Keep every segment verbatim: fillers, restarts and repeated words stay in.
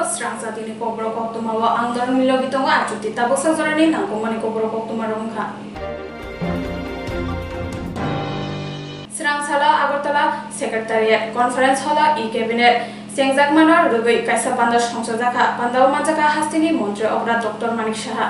Srangsa tini kokborok koktwma o andolon ni logi tongo, achukti tabuksa jorani nangkukmani kokborok koktwma rok wngkha. Srangsa lo Agartala Secretariat Conference Hall o e cabinet chengjakmano rwgwi kaisa panda songchajakha. Pandao manjakha hasteni montri okra Doctor Manik Saha.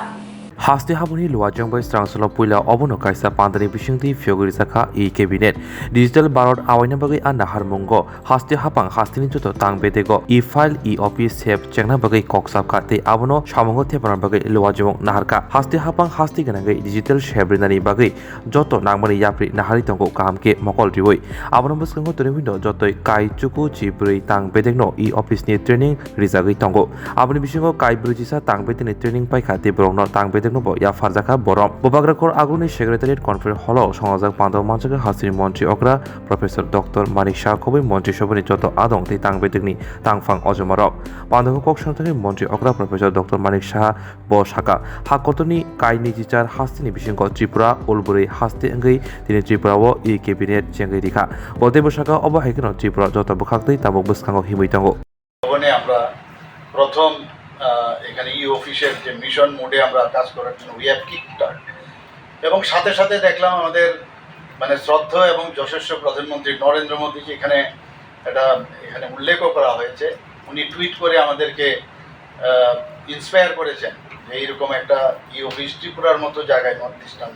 Haste haboni luajwng bai Srangsa lo puila obono kaisa pandani bisingtwi phiyogwi rijakha e cabinet. Digital Bharat awaina bagwi a naharmungo haste haphang hasteni joto tang bedego e-file, e-office sep chengna bagwi kok sapkha tei abono samungo thepana bagwi luajwng naharkha. Haste haphang haste gwnangwi digital sep rinani bagwi joto nangmani yapri naharwi tongo kaham khe mokol riwi. Abono bwskango tini hwino jotoi kai chuku chibrwi tang bedekno e-office ni training rijagwi tongo. Aboni bisingo kai brwi chisa tang bedekni training paikha tei borokno tang bedekno bo yapharjakha borok. Bubagra khor agulni Secretariat Conference Hall o songjak panda manjakha hasteni montri okra Professor Doctor Manik Saha khobwi montri sobani joto adong tei tang bedekni tangphang ojomarok. Pandao kok songthani montri okra Professor Doctor Manik Saha bo sakha, ha kotorni kaini jichar hasteni bisingo Tripura ulbwrwi haste wngwi tini Tripura o e cabinet chengwi rikha. Bo teibo sakha, obo hai kheno Tripura joto bwkhaktwi tabuk bwskango himwi tongo. ভবনে আমরা প্রথম, আহ, এখানে ই অফিসের যে মিশন মোডে আমরা কাজ করার জন্য we have kick start। এবং সাথে সাথে দেখলাম আমাদের, মানে, শ্রদ্ধেয় এবং যশস্বী প্রধানমন্ত্রী নরেন্দ্র মোদীজি এখানে একটা, এখানে উল্লেখও করা হয়েছে। উনি টুইট করে আমাদেরকে, আহ, ইন্সপায়ার করেছেন যে এইরকম একটা ই অফিস ত্রিপুরার মতো জায়গায়, নর্থ ইস্টার্ন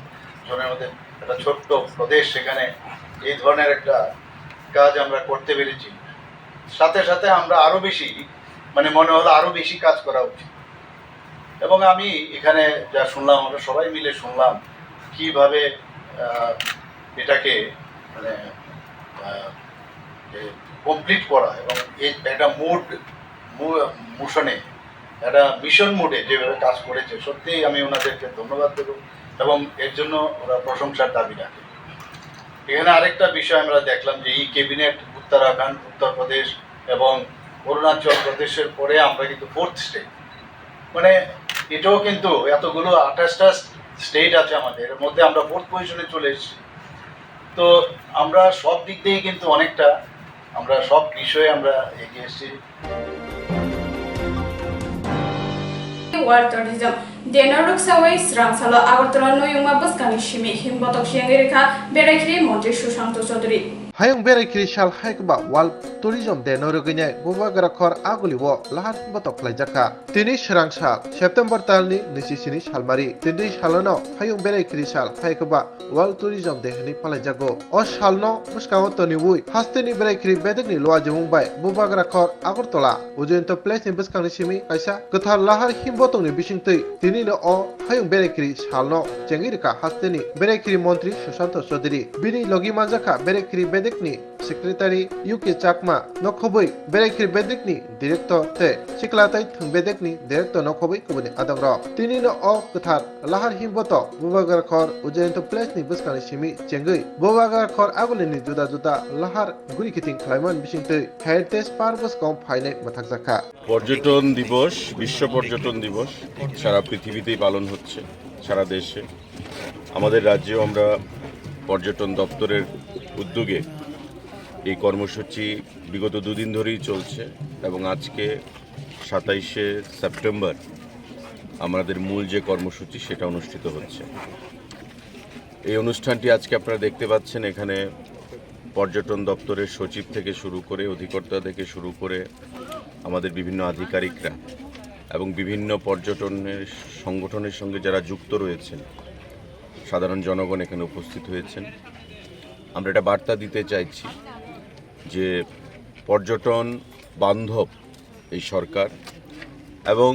জোনের মধ্যে একটা ছোট্ট প্রদেশ, সেখানে এই ধরনের একটা কাজ আমরা করতে পেরেছি। সাথে সাথে আমরা আরো বেশি, মানে, মনে হলো আরো বেশি কাজ করা উচিত। এবং আমি এখানে যা শুনলাম, আমরা সবাই মিলে শুনলাম কিভাবে, আহ, এটাকে, মানে, আহ, যে কমপ্লিট করা এবং এই একটা মোড, মো-, মোশনে, একটা মিশন মোডে যেভাবে কাজ করেছে, সত্যিই আমি ওনাদেরকে ধন্যবাদ দেব এবং এর জন্য ওরা প্রশংসার দাবি রাখে। এখানে আরেকটা বিষয় আমরা দেখলাম যে ই ক্যাবিনেট উত্তরাখণ্ড, উত্তরপ্রদেশ এবং অরুণাচল প্রদেশের পরে আমরা কিন্তু ফোর্থ স্টেট। মানে, এটাও কিন্তু এতগুলো আঠাশটা স্টেট আছে আমাদের, এর মধ্যে আমরা ফোর্থ পজিশনে চলে এসেছি। তো আমরা সব দিক দিয়েই কিন্তু অনেকটা, আমরা সব বিষয়ে আমরা এগিয়ে এসেছি। World Tourism Day no rwksawi Srangsa lo Agartala Noyungma bwskangni simi himbotok siyangwi rwkha Berai Khiri montri Sushanta Chaudhury. Hayung Berai Khiri sal hai kwba World Tourism Day no rwgwinai Bubagra khor aguli o lahar himbotok khlaijakha. Tini Srangsa September talni nisi sini salmari. Tini salono Hayung Berai Khiri sal hai kwba World Tourism Day hwnwi palaijago. O salno bwskango toniwi hasteni berai khiri bedekni luajwmung bai Bubagra khor Agartala Ujjayanta Place ni bwskangni simi kaisa kwthar lahar himbotongni bisingtwi tinino o hayung berai khiri salno chengwi rwkha hasteni berai khiri montri Sushanta Chaudhury. Bini logi manjakha berai khiri bedekni Secretary U K Chakma, nokhobwi berai khiri bedekni Director tei Sikla tei Thwng bedekni Director nokhobwi kubuni adongrok. Tinino o kwthar lahar himbotok Bubagra khor Ujjayanta Place ni bwskangni simi chengwi Bubagra khor agulini juda juda lahar guri kiting khlaimani bisingtwi Heritage Park bwskango phainai mwthakjakha. পর্যটন দিবস, বিশ্ব পর্যটন দিবস সারা পৃথিবীতেই পালন হচ্ছে, সারা দেশে। আমাদের রাজ্যেও আমরা পর্যটন দপ্তরের উদ্যোগে এই কর্মসূচি বিগত দুদিন ধরেই চলছে এবং আজকে সাতাইশে সেপ্টেম্বর আমাদের মূল যে কর্মসূচি সেটা অনুষ্ঠিত হচ্ছে। এই অনুষ্ঠানটি আজকে আপনারা দেখতে পাচ্ছেন, এখানে পর্যটন দপ্তরের সচিব থেকে শুরু করে, অধিকর্তা থেকে শুরু করে আমাদের বিভিন্ন আধিকারিকরা এবং বিভিন্ন পর্যটনের সংগঠনের সঙ্গে যারা যুক্ত রয়েছেন, সাধারণ জনগণ এখানে উপস্থিত হয়েছেন। আমরা একটা বার্তা দিতে চাইছি যে পর্যটন বান্ধব এই সরকার এবং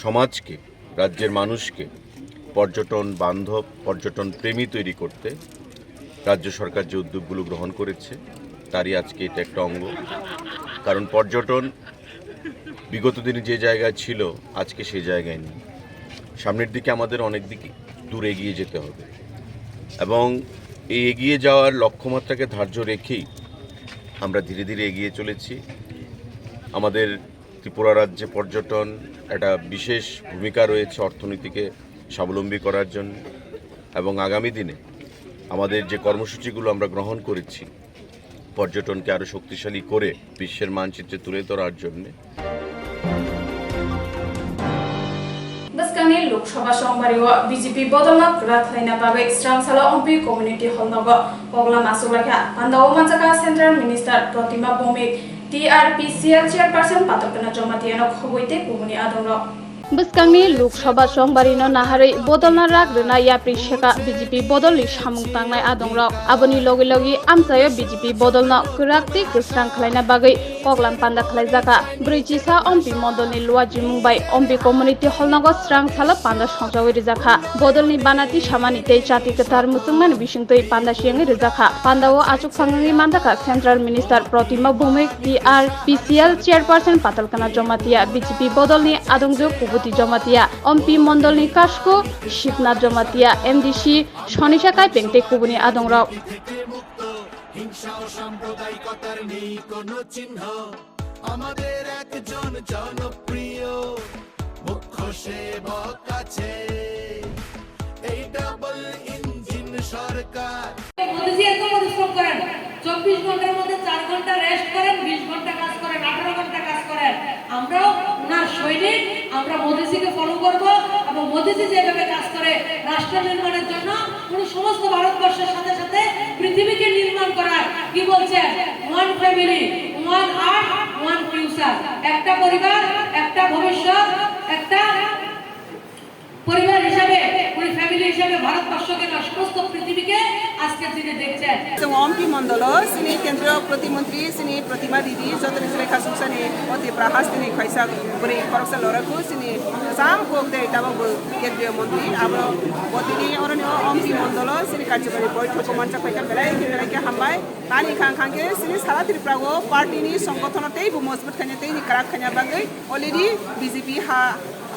সমাজকে, রাজ্যের মানুষকে পর্যটন বান্ধব, পর্যটন প্রেমী তৈরি করতে রাজ্য সরকার যে উদ্যোগগুলো গ্রহণ করেছে, তারই আজকে এটা একটা অঙ্গ। কারণ পর্যটন বিগত দিনে যে জায়গায় ছিল, আজকে সেই জায়গায় নেই। সামনের দিকে আমাদের অনেক দিকে দূর এগিয়ে যেতে হবে এবং এই এগিয়ে যাওয়ার লক্ষ্যমাত্রাকে ধার্য রেখেই আমরা ধীরে ধীরে এগিয়ে চলেছি। আমাদের ত্রিপুরা রাজ্যে পর্যটন একটা বিশেষ ভূমিকা রয়েছে অর্থনীতিকে স্বাবলম্বী করার জন্য এবং আগামী দিনে আমাদের যে কর্মসূচিগুলো আমরা গ্রহণ করেছি, পর্যটনকে আরও শক্তিশালী করে বিশ্বের মানচিত্রে তুলে ধরার জন্যে। Bwskangni Lok Sabha Songbario B J P bodolno kwrak khlaina bagwi Srangsalo Ompi Community Hall nogo koklam achuk laikha. Pandao manjakha Central Minister Protima Bhowmik, T R P C L Chairperson Patalkana Jomatiano khobwi tei kubuni adongrok. Bwskangni Lok Sabha Songbarino naharwi bodolno rak rwna yapri seka B J P bodolni samung tangnai adongrok. Aboni logi logi amchaio B J P bodolno kwrak tei kwsrang khlaina bagwi koklam panda khlaijakha. Brwichisa Ompi Mondolni luajimung bai Ompi Community Hall nogo Srangsalo panda songchawi rijakha. Bodolni banati samani tei chati kwthar muchungmani bisingtwi panda siyangwi rijakha. Pandao achuk phangwi manjakha Central Minister Protima Bhowmik, T R P C L Chairperson Patalkana Jomatiya, B J P bodolni adongjwk Kubuti Jomatiya, Ompi Mondolni Kasku Shibnath Jomatiya, M D C Sonisha Kaipeng tei kubuni adongrok. হিংসা ও সাম্প্রদায়িকতার নেই কোনো চিহ্ন। আমাদের একজন জনপ্রিয় মুখ্য সেবক আছে, এই ডাবল ইঞ্জিন সরকার। মোদিজি এত পরিশ্রম করেন, চব্বিশ ঘন্টার মধ্যে চার ঘন্টা রেস্ট করেন, বিশ ঘন্টা কাজ করেন, আঠারো ঘন্টা কাজ করেন। আমরাও ওনার সৈনিক, আমরা মোদিজিকে ফলো করব এবং মোদিজি যেভাবে কাজ করে রাষ্ট্র নির্মাণের জন্য, উনি সমস্ত ভারতবর্ষের সাথে সাথে পৃথিবীকে নির্মাণ করার, কি বলছেন, ওয়ান ফ্যামিলি, ওয়ান আর্থ, ওয়ান ফিউচার, একটা পরিবার, একটা ভবিষ্যৎ, একটা পরিবার হিসাবে, উনি ফ্যামিলি হিসাবে ভারতবর্ষকে নয়, সমস্ত পৃথিবীকে আজকের দিনে দেখছেন। Chwng Ompi Mondolo chini kendriyo protimontri chini Protima Didi jotoni slai khasuk sani o Tripura hasteni kaisa bwrwi khoroksa loraku chini sam kok de tabok bo kendriyo montri abo bo tini oroni o Ompi Mondolo chini karjokari boithok o manchak paikha belai khe belai khe hambai. Tani khang khang khe chini sara Tripura o party ni songothono teibo mojbut khaina tei ni kwrak khaina bagwi already B J P ha,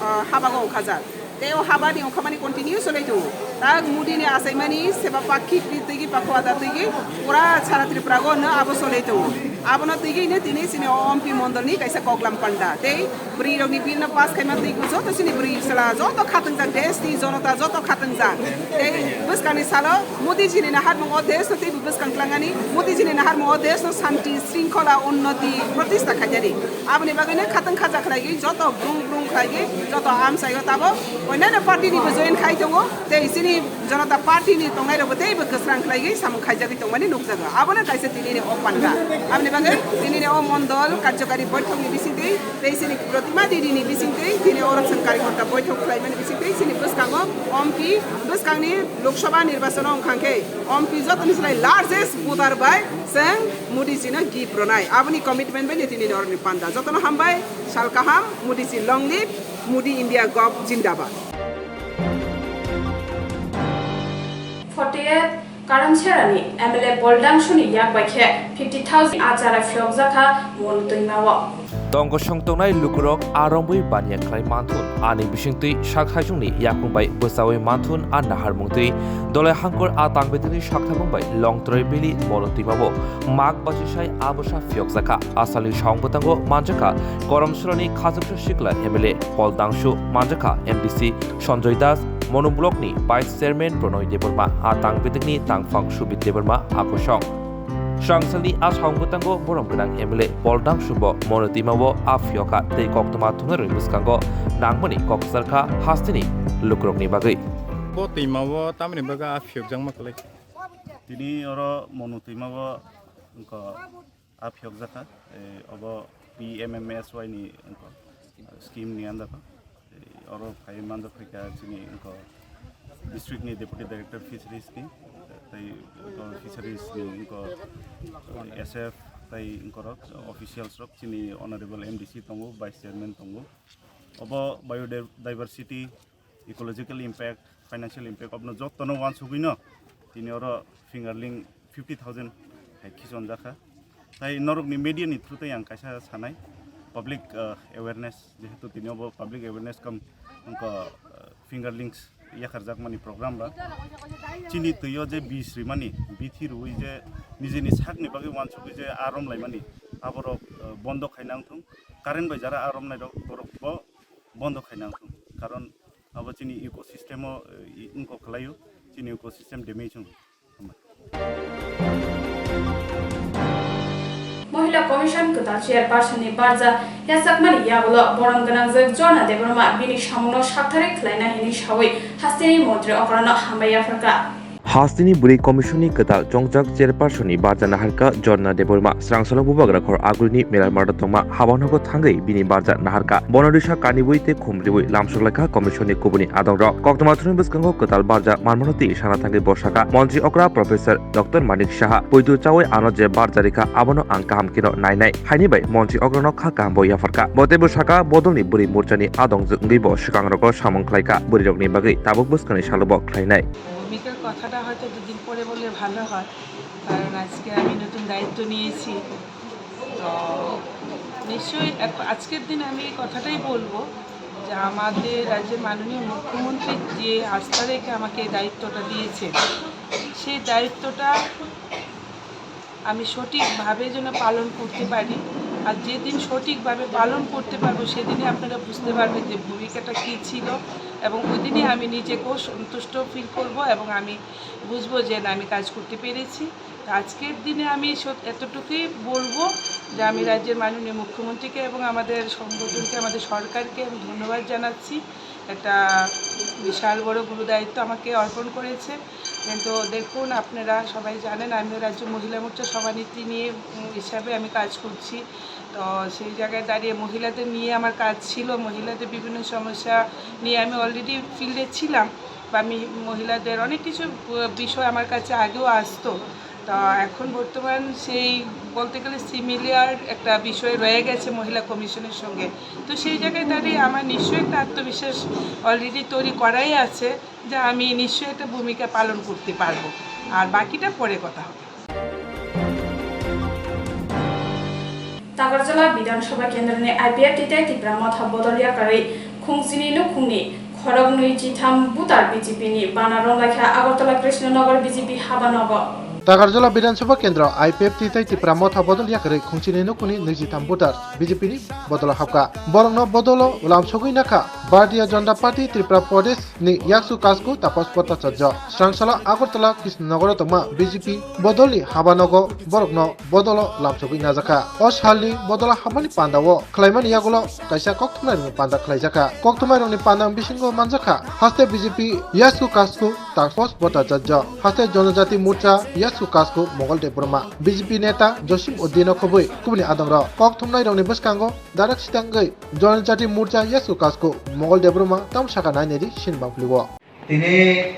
ah, habago ongkhajak. Tei o habani ongkhamani continue cholai tongo. Tak Modi ni achaimani seba pakhi kri tigi pakho ada tigi pura sara Tripura go no abo cholai tongo. Abono tigi no tini chini o Ompi Mondol ni kaisa koklam panda. Tei bwrwi rok ni bill no pass khaima twi joto chini bwrwi sala joto khatungjak desh ni jonota joto khatungjak. Tei bwskang ni salo Modi ji ni naharmung o desh no tei bwskang tlangani Modi ji ni naharmung o desh no shanti, shringkhola, unnoti, protista khainani. Aboni bagwi no khatang khaja khlaigwi joto brung brung khlaigwi joto amchaio tabok onyaino party ni bo join khai tongo tei chini Janata Party ni tongnai rokbo teibo kwsrang khlaigwi samung khaijagwi tongmani nukjago. Abono kaisa tini ni o panda. Aboni bagwi tini ni o mondol karjokari boithok ni bisingtwi tei chini Protima Didi ni bisingtwi tini oro chwng karikorta boithok khlaimani bisingtwi chini bwskango Ompi bwskangni Lok Sabha nirbachon o wngkha khe Ompi jotoni slai largest voter bai chwng Modi ji no gift ronai. Aboni commitment bai tini ni oroni panda. Jotono hambai, sal kaham, Modi ji long live, Modi India Gov jindabad. Forty-eight Karamcherani M L A Poldangsuni yak bai khe fifty thousand achara phiyokjakha Mon twimao. Tongkosong tongnai lukurok a romwi baniya khlai manthun, ani bisingtwi sak haisungni yakung bai bwchaui manthun a naharmung twi dolai hangkor a tangbedirni saktharmung bai Longtroi Valley Mon twimao mak bachisai a bwsa phiyokjakha. Asalni saung bwtango manjakha Koromsrani Khachuksa Sikla M L A, Pol Dangsu manjakha M D C Sanjoy Das, Monu Block ni Vice Chairman Pronoy Debbarma, a tang bedekni tangphang Subit Debbarma a kosong. Srangsalni a saung bwtango borom gwnang M L A Pol Dangsu bo Monu twimao a phiyokha tei koktwma thumnairokni bwskango nangmani kok kwcharkha hasteni lukurokni bagwi. Bo twimao tamni bagwi a phiyokjakma kwlai? Tini oro Monu twimao wngkha a phiyokjakha, eh, obo P M M S Y ni wngkha, scheme ni under o. Eh, oro phai manjak phaikha chini wngkha district ni Deputy Director Fisheries ni, tei wngkha Fisheries ni wngkha S F tei wngkha rok officials rok chini Honorable M D C tongo, Vice Chairman tongo. Obo biodiversity, ecological impact, financial impact, obono jotono wansugwino tini oro fingerling fifty thousand hai khichonjakha. Tai norokni media ni through tei ang kaisa sanai, public, uh, awareness, jehetu tini obo public awareness kam wngkha, uh, fingerlings yakarjakmani program ba chini twio je bis rimani, bithi rwi je nijini sakni bagwi wansugwi je a romlaimani, aborok, uh, bondo khaina wngthung. Current bai jara a romnai rok borok bo bondo khaina wngthung, karon abo chini ecosystem o, eh, i-, wngkok khlaio, chini ecosystem damage wng. Mohila Commission kwtal chairperson ni barja yachakmani yagulo borom gwnangjak Jorna Debbarma bini samungno saktharwi khlaina hwnwi sawi hasteni montri okrano hambai yapharkha. Hasteni bwrwi commission ni kwtal chongjak chairperson ni barja naharkha Jorna Debbarma. Srangsalo bubagra khor agulini Melarmada tongma habanogo thangwi bini barja naharkha. Bono risa kaniwi tei khumriwi lamsok laikha commission ni kubuni adongrok. Koktwma thwngni bwskango kwtal barja manmano twi sana thangwi bosakha. Montri okra Professor Doctor Manik Saha poito chawi ano je barja rikha abono ang kaham kheno nainai. Haini bai montri okrano kha kaham bo yapharkha. Bo teibo saka bodolni bwrwi morchani adongjwk wngwi bo swkangrokno samung khlaikha. Bwrwirokni bagwi tabuk bwskangni salobo khlainai. ভূমিকার কথাটা হয়তো দুদিন পরে বললে ভালো হয়, কারণ আজকে আমি নতুন দায়িত্ব নিয়েছি। তো নিশ্চয়ই এখ-, আজকের দিন আমি এই কথাটাই বলবো যে আমাদের রাজ্যের মাননীয় মুখ্যমন্ত্রী যে আস্থা রেখে আমাকে এই দায়িত্বটা দিয়েছেন, সেই দায়িত্বটা আমি সঠিকভাবে যেন পালন করতে পারি। আর যেদিন সঠিকভাবে পালন করতে পারবো, সেদিনই আপনারা বুঝতে পারবেন যে ভূমিকাটা কী ছিল, এবং ওই দিনই আমি নিজেকেও সন্তুষ্ট ফিল করব এবং আমি বুঝবো যে না, আমি কাজ করতে পেরেছি। তো আজকের দিনে আমি সত-, এতটুকুই বলবো যে আমি রাজ্যের মাননীয় মুখ্যমন্ত্রীকে এবং আমাদের সংগঠনকে, আমাদের সরকারকে আমি ধন্যবাদ জানাচ্ছি। একটা বিশাল বড় গুরুদায়িত্ব আমাকে অর্পণ করেছে। কিন্তু দেখুন, আপনারা সবাই জানেন, আমি রাজ্য মহিলা মোর্চা সভানেত্রী নিয়ে, উম, হিসাবে আমি কাজ করছি। তো সেই জায়গায় দাঁড়িয়ে মহিলাদের নিয়ে আমার কাজ ছিল, মহিলাদের বিভিন্ন সমস্যা নিয়ে আমি অলরেডি ফিল্ডে ছিলাম, বা আমি মহিলাদের অনেক কিছু, আহ, বিষয় আমার কাছে আগেও আসতো। তো এখন বর্তমান সেই বলতে গেলে সিমিলার একটা বিষয় রয়ে গেছে মহিলা কমিশনের সঙ্গে। তো সেই জায়গায় দাঁড়িয়ে আমার নিশ্চয়ই একটা আত্মবিশ্বাস অলরেডি তৈরি করাই আছে যে আমি নিশ্চয়ই একটা ভূমিকা পালন করতে পারবো, আর বাকিটা পরে কথা হবে। Takarjala Bidhan Sabha Kendroni I P F T tei Tipra Motha bodol yakarwi Khungchini nukhungni khorok nwi chitham butar B J P ni bana rwnglaikha Agartala Krishna Nagar B J P habanogo. Takarjala Bidhan Sabha Kendro I P F T tei Tipra Motha bodol yakarwi Khungchini nukhungni nwi chitham butar B J P ni bodolo habkha. Borokno bodolo lamsogwi nakha Bharatiya Janata Party Tripura Pradesh ni Yaksu Kasku Tapas Bhattacharya. Srangsalo Agartala Krishnanagar o tongma B J P bodolni habanogo borokno bodolo lamsogwi najakha. O salni bodolo habmani pandao khlaimani yagulo kaisa kokthumnairokni panda khlaijakha. Kokthumnairokni panda bisingo manjakha haste B J P Yaksu Kasku Tapas Bhattacharya, haste Janajati Morcha Yaksu Kasku Mongol Debbarma, B J P neta Josim Uddin o khobwi kubuni adongrok. Kokthumnairokni bwskango darak sitangwi Janajati Morcha Yaksu Kasku Mongol Debbarma tamo saka nainari sinbang philio. Tini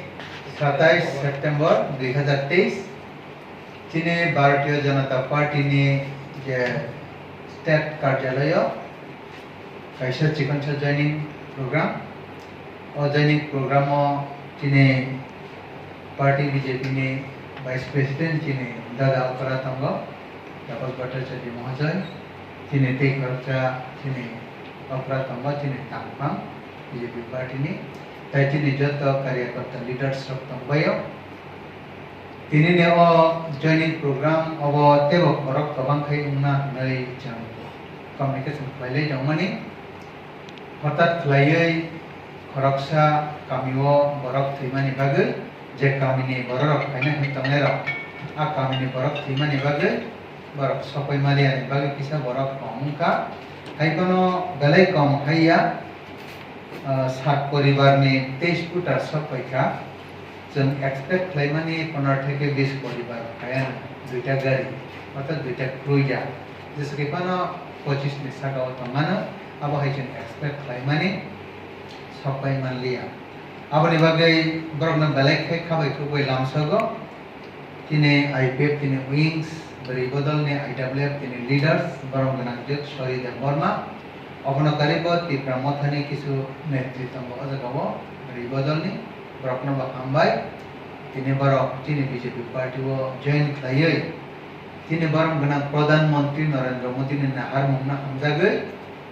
satais September dui hazar teis, chini Bharatiya Janata Party ni je state karjalayo kaisa chikonsa joining program. O joining program o chini party B J P ni Vice President chini dada okra tongo. Tapas Bhattacharya Mahoday, chini tei khoroksa chini okra tongo, chini tangphang B J P party ni, tei chini joto karyakarta leaders rok tongbaio. Tini ni o joining program obo teibo khorok kwbang khai wngna hwnwi chwng communication khlailai tongmani. Hothat khlaiwi khoroksa kamio borok thwimani bagwi, je kamini bororok phaina hwnwi tongnairok, a kamini borok thwimani bagwi borok sokoi maliani bagwi kisa borok kom wngkha. Hai phano belai kom hai ya, ah, sat poribarni teis voter sok paikha. Chwng expect khlaimani pondro theke bis poribar phaiya, duita gari, orthat duita cruiser. Jesa khe phano pochis ni saka o tongmano, abo hai chwng expect khlaimani sokpai manliya. Aboni bagwi borokno belai khe khabai khukbai lamsogo. Chini I P F T ni wings, bwrwi bodolni I W F T ni leaders, borom gwnang jwk Sori Debbarma. Obono karibo Tipra Mothani kisu netri tongo o jagao, bwrwi bodolni. Borokno bo hambai. Tini borok chini B J P party o join khlaiwi chini borom gwnang Pradhan Mantri Narendra Modi ni naharmungno hamjagwi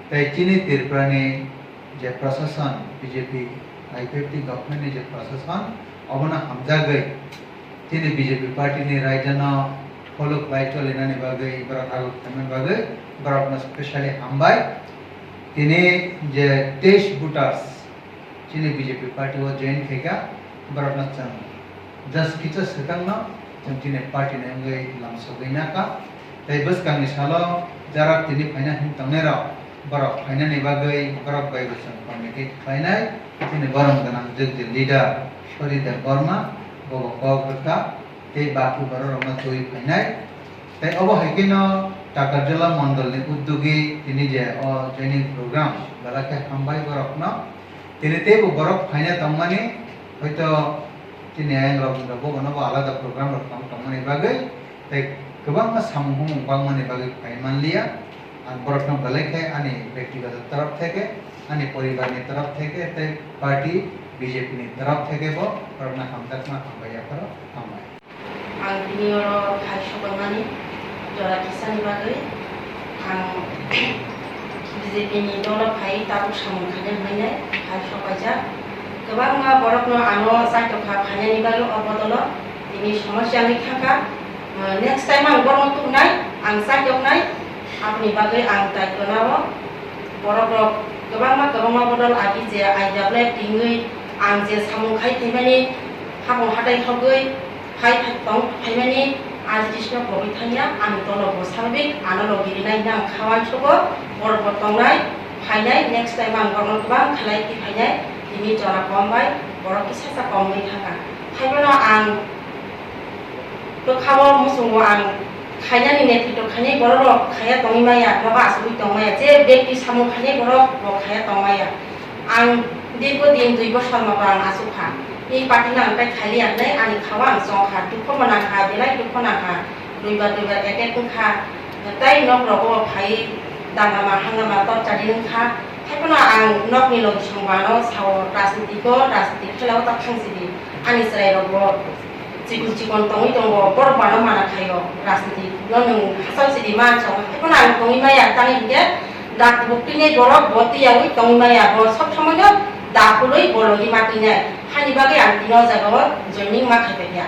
tei chini Tripura ni je prashasan, B J P I P F T government ni je prashasan, obono hamjagwi chini B J P party ni raidano follow khlai cholinani bagwi borok aguk khlaimani bagwi borokno specially hambai. Tini je teis voters chini B J P party o join khaikha, borokno chwng just kisa swkangno chwng chini party ni wngwi lamsogwi nakha. Tei bwskangni salo jarak tini phaina hwn tongnairok, borok phainani bagwi borok bai bwswng committee khlainai chini borom gwnang jwk je leader Sori Debbarma, bobo kok rwkha, tei baki bororokno twiwi phainai. Tei obo hai kheno Takarjala mondolni uddogi tini je o joining program belai khe hambai borokno. Tini teibo borok phaina tongmani, hoito chini ayang rok bobo nobo alada program rok tong tongmani bagwi, tei kwbangma samung humung bangmani bagwi phai manliya. Ang borokno belai khe ani bektigoto torof theke, ani poribarni torof theke tei party B J P ni torof theke bo borokno hamjakma hambai yapharo hambai. Ang tini oro phai sokomani jora kisani bagwi ang B J P ni dolo phai tabuk samung khaina hwnwi nai phai sokaijak. Kwbangma borokno ano chaitokha phainani bagwi o bodolo tini somosya wngwi thangkha. Next time ang borokno tubunai, ang chaitoknai, aboni bagwi ang tai tonao. Borokrok kwbangma kwbangma bodol agi je I W F tingwi ang je samung khai phaimani hapung hatai thogwi phai phai tong phaimani aji Krishna pogwi thangya, ani tolo bo swabik ano logi rinai nang khawan sogo, borok bo tongnai phainai, next time ang borokno kwbang khalai phi phainai, tini jora kom bai borok kisa sa kom wngwi thangkha. Haiphano ang bwkhao muchungo ang khainani netrito khainai borok rok khaiya tongwi maya, nogo achugwi tong maya, je bekti samung khainai borok bo khaiya tong maya. Ang dirgo din dui bosor moto ang achukha. Ni party no ang tai khailiya hinwi ani khao ang chongkha, dukho bo nangkha, belai dukho nangkha, duibar duibar attack wngkha, tai nok rogo phai dangama hangama torchari wngkha. Haiphano ang nokni logisong bo ano sao, rajniti ko, rajniti khelao ta thangsidi, ani chwrai rok bo chikon chikon tongwi tongo, borok bano mana khaio, rajniti no nwng hachal sidi ma chong, haiphano ang tongwi maya, tamni hinkhe dak buk twinai borok bo twiyaui tongwi maya, bo sob somoino dak hului bologwi ma twinai, haini bagwi ang tini o jaga o joining ma khaipaikha.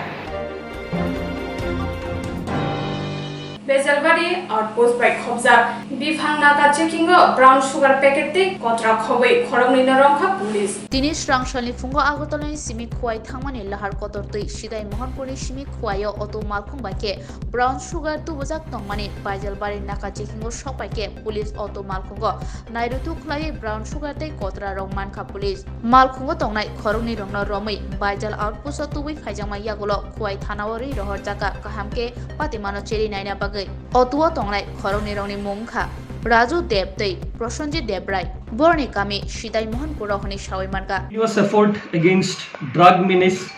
Bejalbari outpost bai khobjak biphang naka checking o brown sugar packet tei kotra khobwi khoroknwi no romkha police. Tini srangsalni phungo Agartala ni simi Khowai thangmani lahar kotor twi Sidai Mohanpur ni simi Khowai o auto malkhung bai khe brown sugar tubujak tongmani Baijalbari naka checking o sokpai khe police auto malkhungo nairutuk khlaiwi brown sugar tei kotra rok mankha police. Malkhungo tongnai khoroknwi rokno romwi Baijal outpost o tubui phaijakma yagulo Khowai thana o rwi rohorjakha kaham khe patimano cheri naina bagwi. Auto o tongnai khoroknwi rokni mung wngkha Raju Deb tei Prosenjit Debrai, borni kami Sidai Mohanpur o hwnwi sawi mankha. Continuous effort against drug menace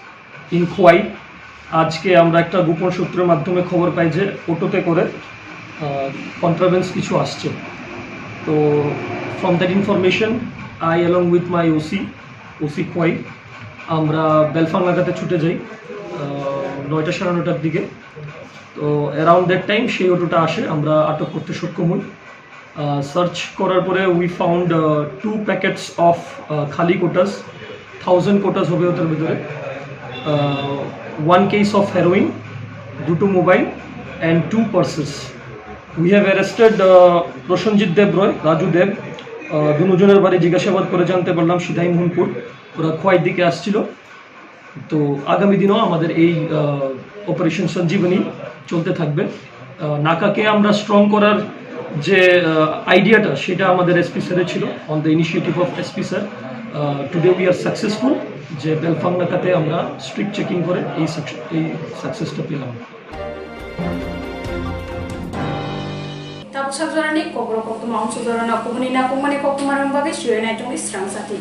in Khowai. আজকে আমরা একটা গোপন সূত্রের মাধ্যমে খবর পাই যে অটোতে করে কন্ট্রাব্যান্ডস কিছু আসছে। তো from that information, I along with my O C, O C Khowai, আমরা বেলফাং নাকাতে ছুটে যাই আহ, নয়টা সাড়ে নয়টার দিকে। তো অ্যারাউন্ড দ্যাট টাইম সেই অটোটা আসে, আমরা আটক করতে সক্ষম হই। সার্চ করার পরে we found two packets of খালি কোটাস, থাউজেন্ড কোটাস হবে ওটার ভিতরে, one case of heroin, দুটো mobile and two purses. We have arrested Prosenjit Deb Roy, Raju Deb, uh, দুজনের বাড়ি জিজ্ঞাসাবাদ করে জানতে পারলাম সিধাই মোহনপুর, ওরা খোয়াইর দিকে আসছিল। তো আগামী দিনও আমাদের এই অপারেশন সঞ্জীবনী চলতে থাকবে। আহ, নাকাকে আমরা স্ট্রং করার যে আইডিয়াটা, সেটা আমাদের এসপি স্যারের ছিল, on the initiative of S P sir. Today we are successful যে বেলফাং নাকাতে আমরা স্ট্রিক্ট চেকিং করে এই সাকসে- এই সাকসেসটা পেলাম। Tabuk sajorani kokborok koktwma, amsajorano kubuni nakukmani koktwma rwng bagwi swiwi naitukni srang sati.